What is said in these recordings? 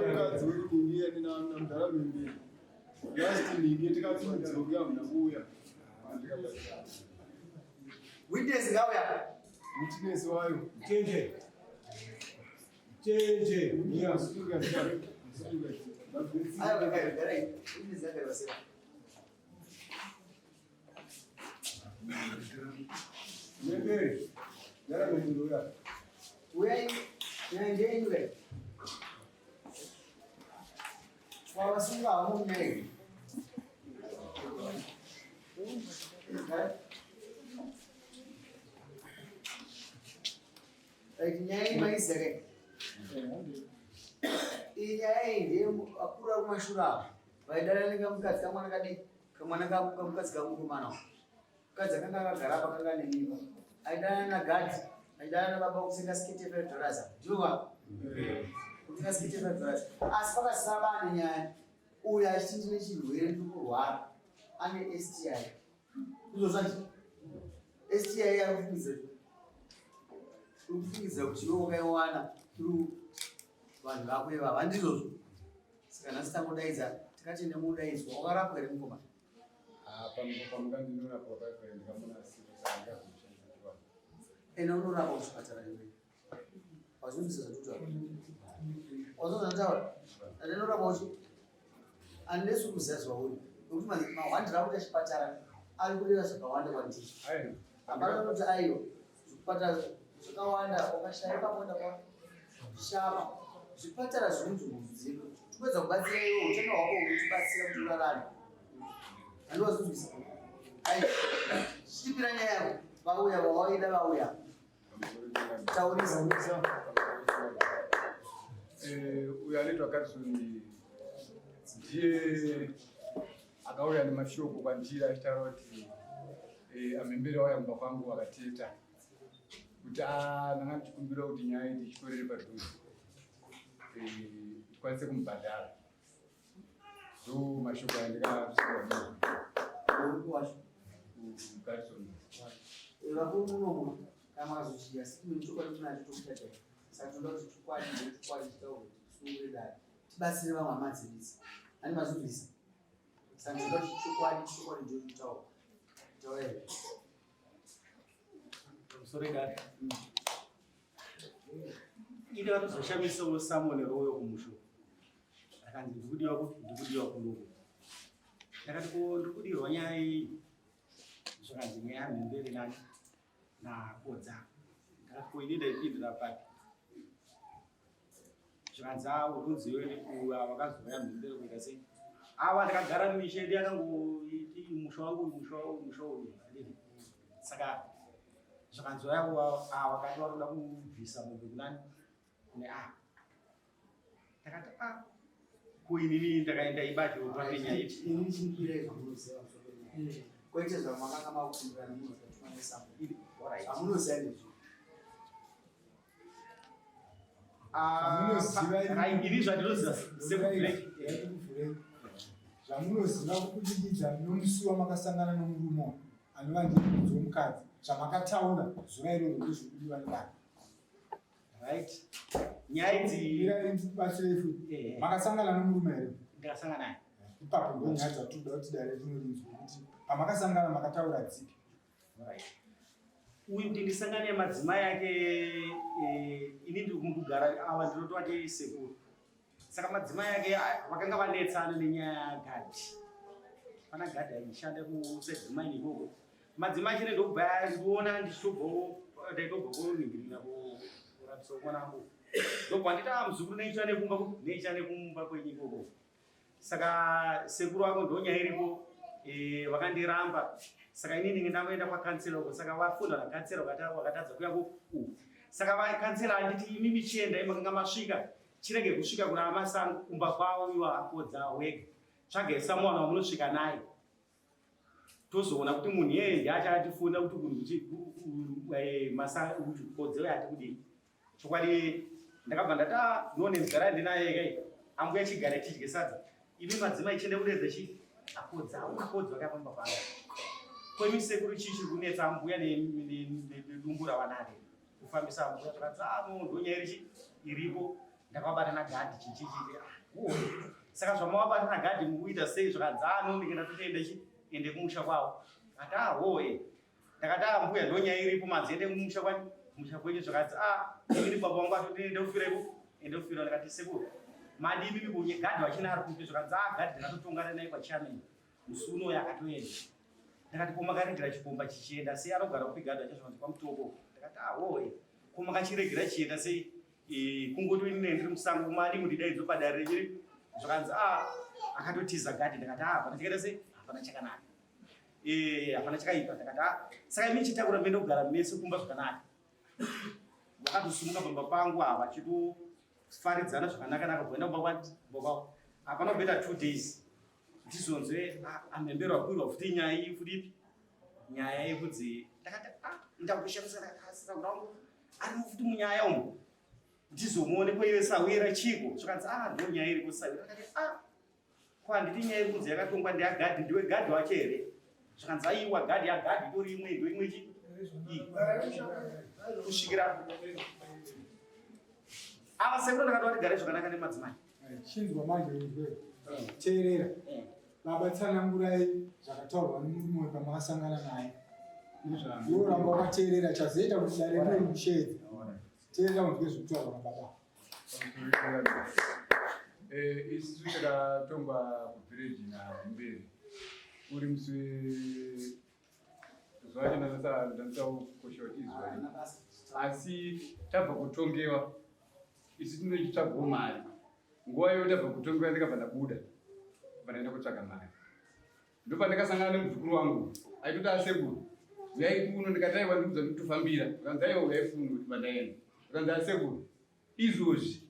Mukadzi wekuningi namudhara Mhembere. Last ningi tikati mudzoke hamuna kuuya. Witness ngauya. Witness wayo. Chenje. Chenje. Aiwa garai garai. Witness ngagare pasera. Mhembere. Gara Mhembere uya. Uyai. Nyaya ndeyenyu kai. Wavasunga havo munyaya iyi. Right, nyaya iyi maiziva kai? Iyi nyaya iyi ndeye akuru ari kumashure avo vaidanana nekamukadzi kamwana kadiki kamwana kamukadzi kamukomana uyu. Mukadzi akanga akagara apa akanga ane mimba. Aidanana nagadhi, aidanana nababa kutenga siketi yefive dollars apa. Ndizvo ba? Kutenga siketi yefive dollars. Asi pakasara ane nyaya. Uyu achiti ndine chirwere ndiri kurwara. Ane STI. Ndizvo zvati? STI ari kufungidzira uri kufungidzira kuti iwe wakaiwana through vanhu vako ivava. Handizvozvo? Saka nhasi tangodaidza tikati nemudaidzwa wakarapwa here mukomana? Ena unorapa kuchipatara iwe. Wazvinzwisisa zvatutaura. Wazozvataura. Ende unorapa uchi unless uri kuziva zvauri. Nekuti mahwandira akuita chipatara ari kureva zvakawanda kwandiri. Hapana unoti aiwa zvipatara zvakawanda ukashaya ipapo enda kwa shama. Zvipatara zviri munzvimbo dzedu. Tikuedza kubatsira iwe utano hwako hunotibatsira kuti urarame. Andowazvinzwisa. Aiwa. Chipira nyaya yako. Vauya vawaida vauya. Taurisa. Uyo anoitwa Carson ndiye akauya nemashoko kwandiri achitaura kuti amhembere wauya kumba kwangu akateta kuti ndanga ndichikumbira kuti nyaya iyi tichitorere padhuze tikwanise kumubhadhara. Ndo mashoko andikasvikwa wacho. Carson. Vakuru munomu kana makazodya siku chokwadi munacho tokuita chaicho. Saka tinoda kuti chokwadi ndechokwadi chitaurwe tisunungure dare. Tibatsire vamwe hama dzedu idzi. Ani mazvinzwisa? Saka tinoda kuti chokwadi chokwadi ndicho chitaurwa. Taurai. Pamusoro dare. Ine vatozoshamisawo Samuel Royo kumusho. Akanzi ndikudiwa ku ndikudiwa kunoku. Ndakati ko ndikudirwa nyaya iyi. Zvakanzi nyaya yaMhembere nani naKodza. Ndakati ko ini ndaipindira papi. Zvikanzi aa uri kunzi iwe wakazouya Mhembere kuita sei? Awa ndakagara misha yedu yakangoti musha wangu uyu musha wangu musha uyu. Handiti? Saka zvakanzi waya wakati waroda kubvisa mombe kunani kune ava. Ndakati a ko inini ndakaenda ibati papenyaya iyi. Ini chimpirai zvamunoziva pamusoro penyaya. Kwete zvamakanga makupindurana munhu akatuma nesambo. Zvamunoziva ndizvo. Right, ini zvandinoziva sekublack. Zvamunoziva kubudikidza nomusi wamakasangana nomurume anova ndiye mukadzi womukadzi, zvamakataura zuva iroro ndezvekudiwa nedare. Right. Nyaya idzi Mirai ndibatsirei futi. Makasangana nomurume here? Ndakasangana naye. Ipapo ndo nyaya dzatinoda kuti dare rinorinzwa kuti pamakasangana makataura dzipi. Right. Uyu kuti ndisangane nemadzimai ake ini ndiri kugara ava ndinotovati sekuru. Saka madzimai ake vakanga vanetsana nenyaya yaGadhi. Pana Gadhi aishanda kuSedmine ikoko. Madzimai achene ndokubva ndiona ndichitobvawo ndaitobva koningirira kurapisa mwana wangu. Ndobva nditi ah muzukuru neicha nekumba neicha nekumba kwenyu ikoko. Saka sekuru wako ndonyaya iripo vakandiramba. Saka inini ndinge ndangoenda kwakansela uko. Saka vafunda nakansela vakatadza kuya ku. Saka vakansela anditi imimi chiendai makanga masvika chirege kusvika kuna amasango kumba kwavo iwo akodza wega. Tsvagai someone wamunosvika naye. Tozoona kuti munhu iyeye ndiye achatifunda kuti kunhu kuti eh, masa kuti kodzero yati kudii. Chokwadi ndakabva ndati ah, no nenzara yandinayo kai ambuya chigare tidye sadza. Imi madzimai chiende kudeedza chi akodza akodza vakapamba panga. Ko imi sekuru chii chiri kunetsa ambuya nedumbu ravanaro? Kufambisa ambuya zvakanzi ah no ndonyaya iri chi iripo ndakavabata nagadhi chichichi ah, saka zvamavabata nagadhi mukuita sei zvakanzi ah no ndingenda totoenda chi ende kumusha kwavo. Ati ah hoye. Ndakati ah mbuya ndonyaya iripo manzi ende kumusha kwani kumusha kwenyu zvakanzi ah ini baba vangu atoti ende kufira iko ende kufira ndakati sekuru madi imimi kunye gadhi wachina ari kupi zvakanzi ah gadhi ndakatotongana naye kwachairman musi uno yakatoenda ndakati ko makaregera chikomba chichienda sei anogara kupi gadhi wacho zvakanzi kwamutoko ndakati ah hoye ko makachiregera chichienda sei Eh, kungoti ini ndiri musango madi kundidaidzo padare rechiri zvakanzi ah akatotiza gadhi ndakati ah hapana chakaita sei hapana chakanaka Eh, hapana chakaipa ndakati ah saka imi chitakura mende kugara mese kumba zvakanaka vakatosimuka pamba pangu ava vachitofaridzana zvakanaka naka kuenda kumba kwani kumba kwavo hapana kuita 2 days ndizonzwe ah, amhembero akwirwa futi nyaya iyi futi ipi nyaya yekudzi ndakati ah ndakushamisa ndakati ah saka wangu arimo futi munyaya umu ndizomuone kwaive sawira chiko zvakanzi ah ndo nyaya iri kusawira ndakati ah ko handiti nyaya yekunzi yakatongwa ndeyagadhi ndiwe gadhi wacho here zvakanzi aiwa gadhi yagadhi itori imwe ndo imwe chi iyi kusvikira ava sekuru ndakati vatigare zvakanaka nemadzimai Chinzwa manje unzwe. Teerera. Baba tsanangurai zvakataurwa nemurume uyu pamakasangana naye. Iwe uramba wakateerera chazoita kuti dare rino rikusheedze. Teerera unzwe zviri kutaurwa nababa. Eh, isu takatongwa kuvhireji naMberi uri musi zuva racho ndanisa kukosha kuti izuva ripi asi tabva kutongewa isu tinochitsvagawo mari nguva iyo tabva kutongewa ndikabva ndabuda bva ndaenda kutsvaga mari ndopandakasangana nemuzukuru wangu aitoti asekuru uyai kuno ndikati aiwa ndikudza ndikutofambira akanzi aiwa uyai kuno kuti bandaenda akanzi asekuru izvozvi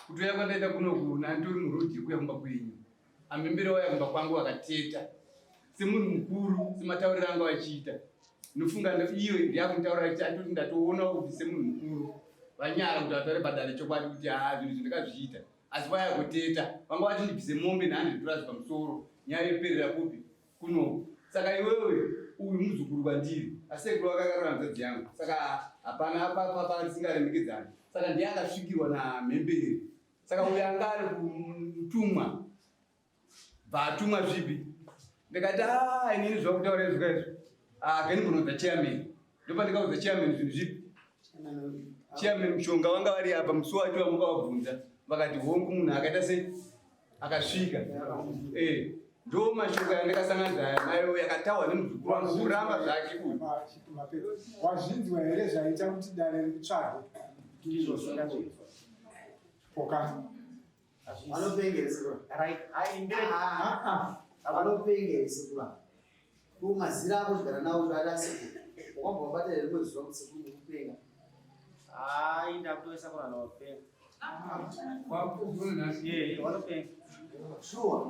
kutoya kwandaita kunoku nandori murodhi yekuya kumba kwenyu amembere waya kumba kwangu akateta semunhu mukuru sematauriro anga vachiita nofunga iyo ndiyakutaura achiti atoti ndatoonawo kuti semunhu mukuru vanyara kuti vataure padare chokwadi kuti haa zvinhu izvi ndakazviita asi vaya kuteta vanga vati ndibvise mombe ne100 dollars pamusoro nyaya yoperera kupi kunoku saka iwewe uyu muzukuru kwandiri asekuru vakakarora hanzvadzi yangu saka hapana apapa tisingaremekedzani saka ndiye akasvikirwa namhemberi saka uyu anga ari kutumwa bvatumwa zvipi ndikati a inini zvakutaura izvo kaizvo akeni kunoudza chairman ndopandikaudza chairman zvinhu zvipi chairman mushonga vanga vari apa musi wacho vamukavabvunza vakati hongu munhu akaita sei akasvika Eh, ndo mashoko yandakasanganisa nayo yakataurwa nemuzukuru wangu kuramba zvake uyu Wazvinzwa here zvaita kuti dare rikutsvage? ndizvozvo ndazvinzwa Pokani. Vanopengere sekuru. right ai ndire Ah, Ah, ah. vanopengere sekuru. Ko mazira ako chigara nawo kuti ada sekuru. Wakabva wabata here rimwe zuva kuti sekuru ndikupenga. ai ndakutoisa kuna vanopenga Wakubvuna nhasi. eh vanopenga Sure.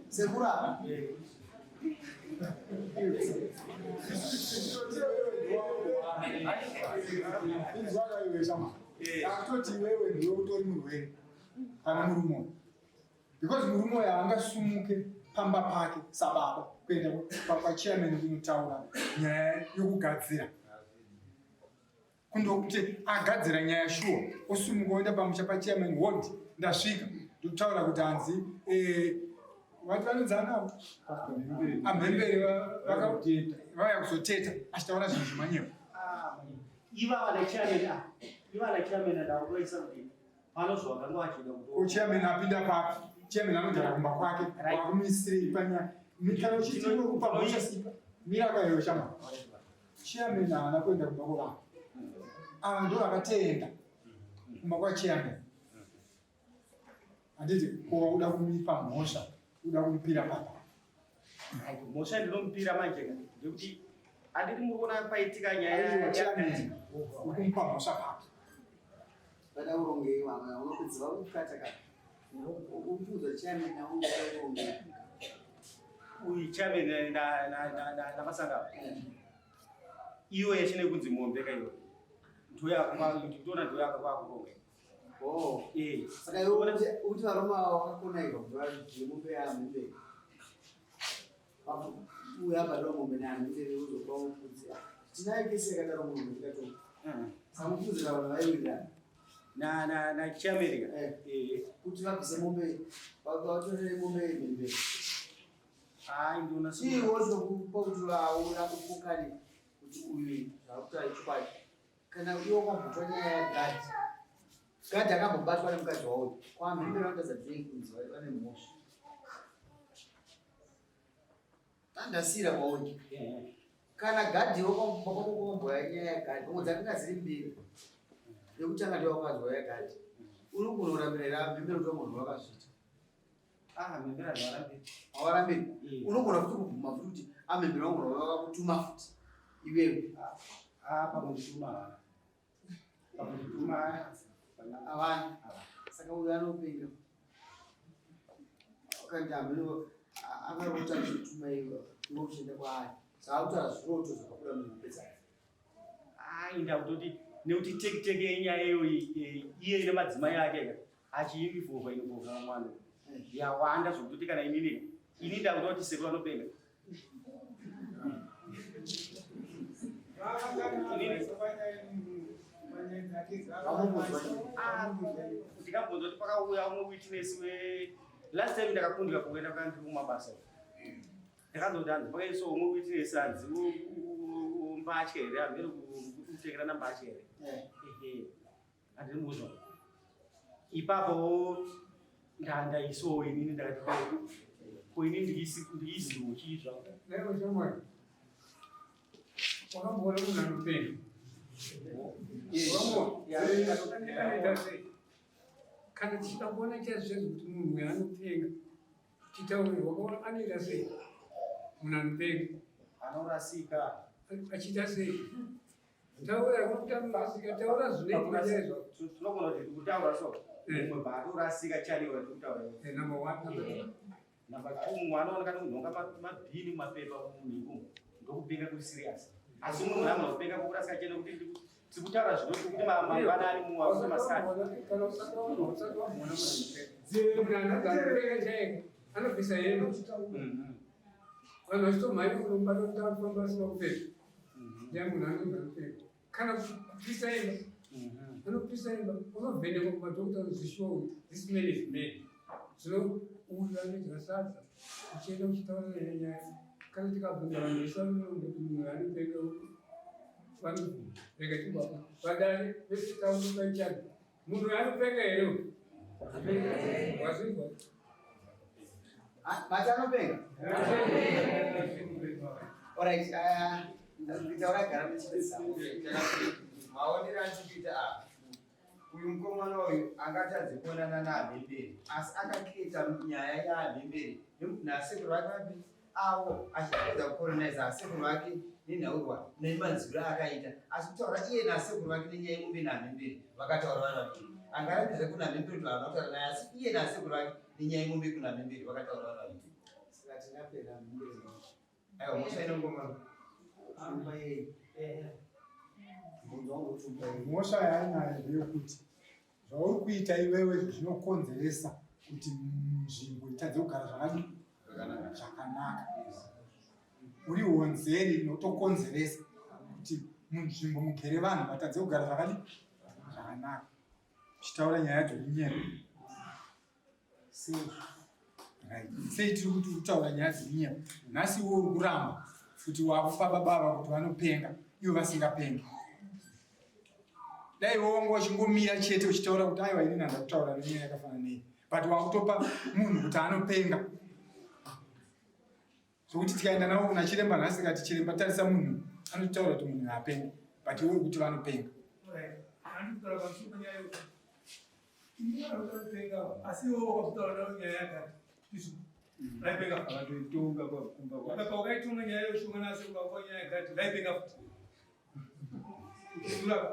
Sekuru apa. eh Inzwaka iwe shama. Eh. Akutoti iwewe ndiwe utori murwere kana murume uyu. Because murume uyu haangasumuke pamba pake sababa kuenda kwachairman kunotaura nyaya yokugadzira. Kundokuti agadzira nyaya shuwa osumuka oenda pamusha pachairman ward ndasvika ndotaura kuti hanzi eh, vati vanonzanavo amhemberi vauya kuzoteta achitaura zvinhu zvemanyepo ah ivava nechairman ah ivava nechairman ndakutoisa kuti pano zvavakanga vachida Ko chairman apinda papi chairman anogara kumba kwake Right. wakumisirei panyaya kana uchiti unokupa mhosva sipa mira kwayo shama chairman haana kuenda kumba kwavanhu ava ndo vakatenda kumba kwachairman handiti ko uda kumupa mhosva uda kumupira papa Right, mhosva ndinomupira manje ka ndekuti handiti muri kuona paitika nyaya aiwa chairman ukumupa mhosva papi Vada urongei vamwe unopedza vakukata ka. Ukuudza chairman nawo uda urongei. Uyu chairman namasangano iyo yachine kunzi mombe ka iyo ndoyakatoona ndoyakakwakuronga. Oh. Eh. Saka iwe kuti varume ava vakakona ivo kuti vadye mombe yaMhembere. Uya abhadhara mombe naMhembere uzopa mufudzi. Tinayo kesi yakadaro munhu tikatonga. Saka mufudzi vanhu vaiwirirana. Na na na chairman ka. Eh. Eh. Kuti vabvise mombe, vatorere mombe yeMhembere. Hayi ndona. Iwo zvokupa kuti vaona kupokane kuti uyu zvakutaura ichokwadi. Kana iwe wakambotwa nyaya yaGadhi. Gadhi akambobatwa nemukadzi wawo. KwaMhembere vanotadza sei kunzi vane mhosva. Andasiyira kwauri. Kana Gadhi wakamboya nyaya yaGadhi, pamwe dzakanga dziri mbiri. Yekutanga ndiyo wakazwa yaGadhi. Uri kunorambira here aMhembere kuti munhu wakazviita? Ah, Mhembere havarambiri. Havarambiri. Unogona futi kubvuma futi kuti aMhembere vangu vakakutuma futi iwewe. Ah, pakundituma. Pakundituma. Havana. Saka uyu anopenga. Kandi amene akarota achituma iwe iwe uchienda kwaari. Saka akutaura zviroto zvakabuda muhope dzake. Ah, inda kutoti nekuti teki teki yenyaya iyoyi iye nemadzimai ake ka achiinifova inifova mwana yawanda zvokutoti kana inini ini ndakutoti sekuru vanopenga. Ndikabvunza kuti pakauya umwe witness we last time ndakakundika kuenda kandi kumabasa. Ndakazoti hanzi pakaiswa umwe witness hanzi mbatya here hamene kutengerana mbatya here. Ehe. Handiri muzwa. Ipapo ndaiswawo inini ndakati ko inini ndiisiwo chii zvangu. Leo shamwari. Wakamboona munhu anopenga? Wamuona? Kana tichida kuona chaizvo kuti munhu uyu anopenga, titaure wakaona anoita sei? Munhu anopenga. Anorasika. Achiita sei? Taura kuti anorasika, taura zvinoitika chaizvo. Tinogona kuti kutaura so. Mumwe baatorasika chaiwo kutaura. Number one, number two. Number two, mumwe anooneka nekunhonga mabhini mapepa mumhiko ndokupenga kuri serious. Asi mumwe munhu anogona kupenga kukurasika chete nekuti tiri kutaura zvinoti kuti mangwanani mumwe akuti masikati. Kana usati waona, usati wamuona munhu anopenga. Munhu anonzi anopenga chaiko, anobvisa hembe. Vanhu vachitomhanya kunomubata kuti arikufamba asina kupfeka. Ndiye munhu anonzi anopenga. Kana kupisa imba. Anopisa imba, unovhenekwa kumadhokota kunzi sure uyu, this man is mad. Zvino uyu anodya sadza, uchienda uchitaura naye nyaya. Kana tikabvunza vanhu vese vanoona kuti munhu anopenga vanobvuma. Rega timbapa. Vadare vese taura ichani. Munhu anopenga here uyu? Wazvinzwa? Mati anopenga? Alright, nditaura gara muchipedzisa. Maonero andikuita apa, uyu mukomana uyu angatadze kuonana naMhembere, asi akaketa nyaya yaMhembere nasekuru vake vapi avo achipedza kukoloniza asekuru vake nenhaurwa nemanzwiro aakaita. Asi kutaura iye nasekuru vake nenyaya yemombe naMhembere vakataura vari vaviri. Angarambidza kuna Mhembere kuti vanhu vakutaura naye, asi iye nasekuru vake nenyaya yemombe kuna Mhembere vakataura vari vaviri. Saka tingapera Mhembere. Aiwa, mhosva ine mukomana. Tumba yei? Mubvunzo wangu tumba yei? Mhosva yainayo ndeyekuti zvauri kuita iwewe zvinokonzeresa kuti nzvimbo itadze kugara zvakadii zvakanaka. Uri honzeri inotokonzeresa kuti munzvimbo mugere vanhu vatadze kugara zvakadii zvakanaka. Uchitaura nyaya dzekunyepa. Sei? Right. Sei tiri kuti kutaura nyaya dzekunyepa? Nhasi iwe uri kuramba kuti wakupa baba ava kuti vanopenga ivo vasingapengi. Dai iwe wanga uchingomira chete uchitaura kuti aiwa inini handida kutaura nenyaya yakafanana neyi, but wakutopa munhu kuti anopenga. Zvokuti tikaenda navo kuna chiremba nhasi tikati chiremba tarisa munhu anotaura kuti munhu haapengi, but iwe uri kuti vanopenga. Asi iwe wakutaura nayo nyaya yakati izvo raipenga futi. Akatoitonga kumba kwake. Ukapa ukaitonga nyaya yoshonga nase ukakuwa nyaya yakati raipenga futi.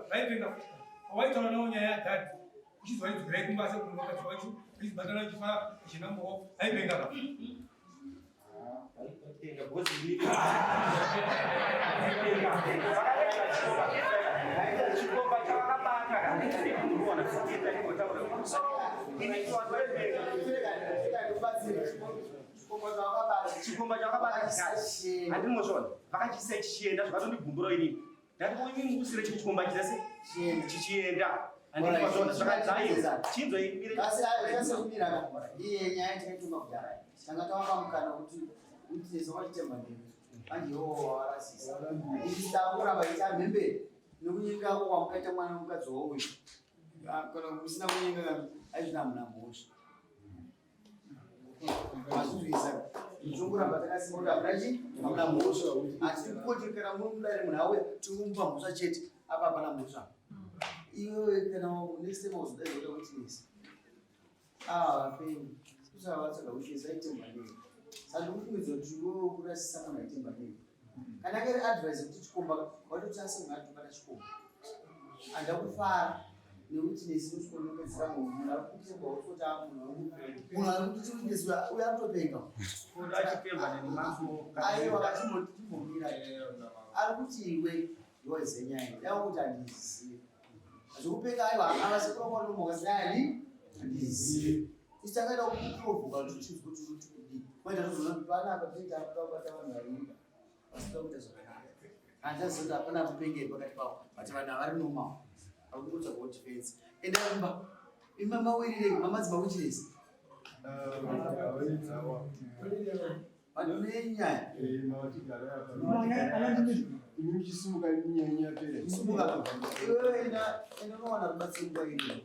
Raipenga futi. Waitaura nayo nyaya yakati uchizwa idzi raikumba ase kumba wakati wacho ichibatana chifaa chinambo raipenga futi. Kupenga because inini vakarega chikomba, chikomba chavakabata unoona so inini vanhu vaipenga. Chikomba chavakabata chikati handimozvona, vakachiisa chichienda, zvakatondigumbura inini. Ndati ko inini mukusire chikomba chisa se chichienda, handimozvona, zvakadzaiwa chinzwa imire. Asi achasekumira iye nyaya takaituma kudhara, tanga tawapa mukana kuti witness wachitemba ndeve manje iwowo wawarasisa. Isi takuramba ita mhembere nekunyengako kwamukaita mwana mukadzi wauyu. Kana musina kunyenga, aizvina hamuna mhosva. Mazvizvisa tongoramba takasimba kuti hamuna chi hamuna mhosva. Asi koti kana muri mudare, munhu auya, tingomupa mhosva chete. Apa hapana mhosva. Iwewe kana next time uzodaidza kuda witness, ah, vapenyu kusavatsvaga witness aitemba nei? Saka ndikufungidza kuti iwewe kurasisa munhu aitemba nei. Kana akari advice kuti chikomba watoti ase munhu atobata chikomba, handakufara newitness inosvikonongedzera munhu. Munhu ari kutemba utoti munhu ari kuti witness uyo akutopenga. Achipemba neni mambo. Aiwa, kachimbomira. Ari kuti iwe ndozive nyaya yavo kuti handizive zvekupenga. Aiwa, avasikurongwa nani, handizive. Isi takaita kuprovoka kuti tinzwe kuti kuti kudii. Maita tozoona kuti panapa toita kuda kubata vanhu varimba vasida kuita zvakanaka. Handichaziva kuti hapana kupengei pakati pavo, but vanhu havari normal, vakungotsvagawo defense. Enda kumba ima mawirirei mamadzima witness vanhu nenyaya. Imi muchisimuka, nyaya yapera. Sumuka iwewe, enda enda unowana rubatsiro nguva iriyo.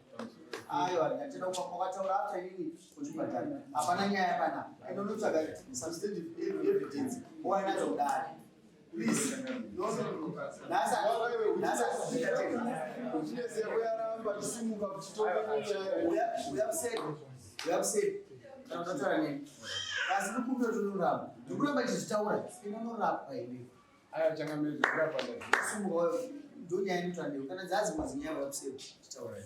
Aiwa, ndatenda wakataura after inini kuchipatara. Hapana nyaya panapa. Enda unotsvaga substantive evidence wouya nadzo kudare, please. Nhasi nhasi. Witness yako yaramba, chisimuka kuchitonga nyaya. Uya kuseri, uya kuseri kana unataura neni. Asi ndikumbira kuti unorapa, ndikuramba ndichizvitaura, enda unorapwa iwewe. Aya changamire, kurapa ndaziva. Sumuka wewe, ndo nyaya inotaura newe. Kana dzadzimwe dzinyaya, uya kuseri titaura.